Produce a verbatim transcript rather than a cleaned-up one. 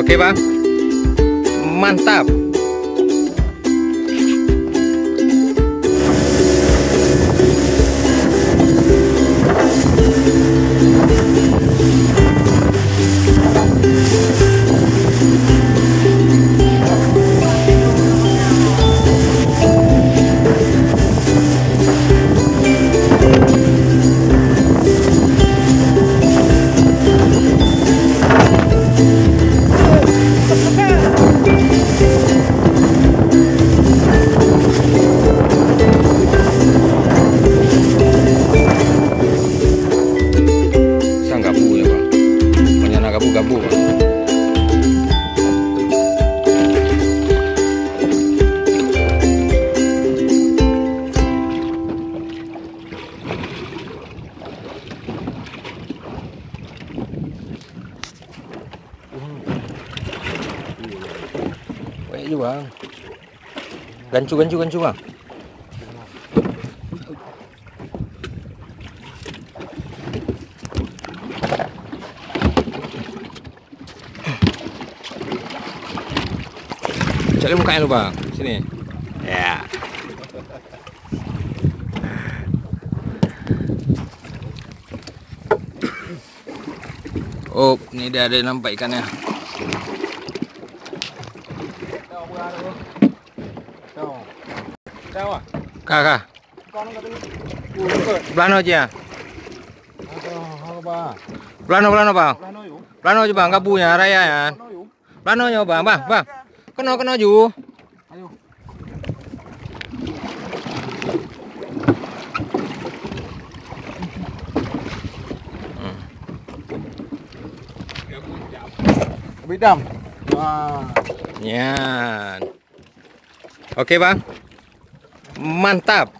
Oke, Bang. Mantap. Sang gabu ya, Bang. Pokoknya na gabu-gabu, Bang. Baik juga. Gancu, gancu, gancu, Bang. Cari muka lu, Bang. Sini. Ya. Oh, ni dia ada nampak ikannya. Ka, ka. Belah noe jih, ah. Belah noe, belah noe, Bang. Belah noe jih, Bang. Gabu nyan, raya nyan. Belah noe nyoe, Bang. Bang, Bang. Keunoe, keunoe ju. Bidam. Wah. Nyan. Oke, Bang. Mantap.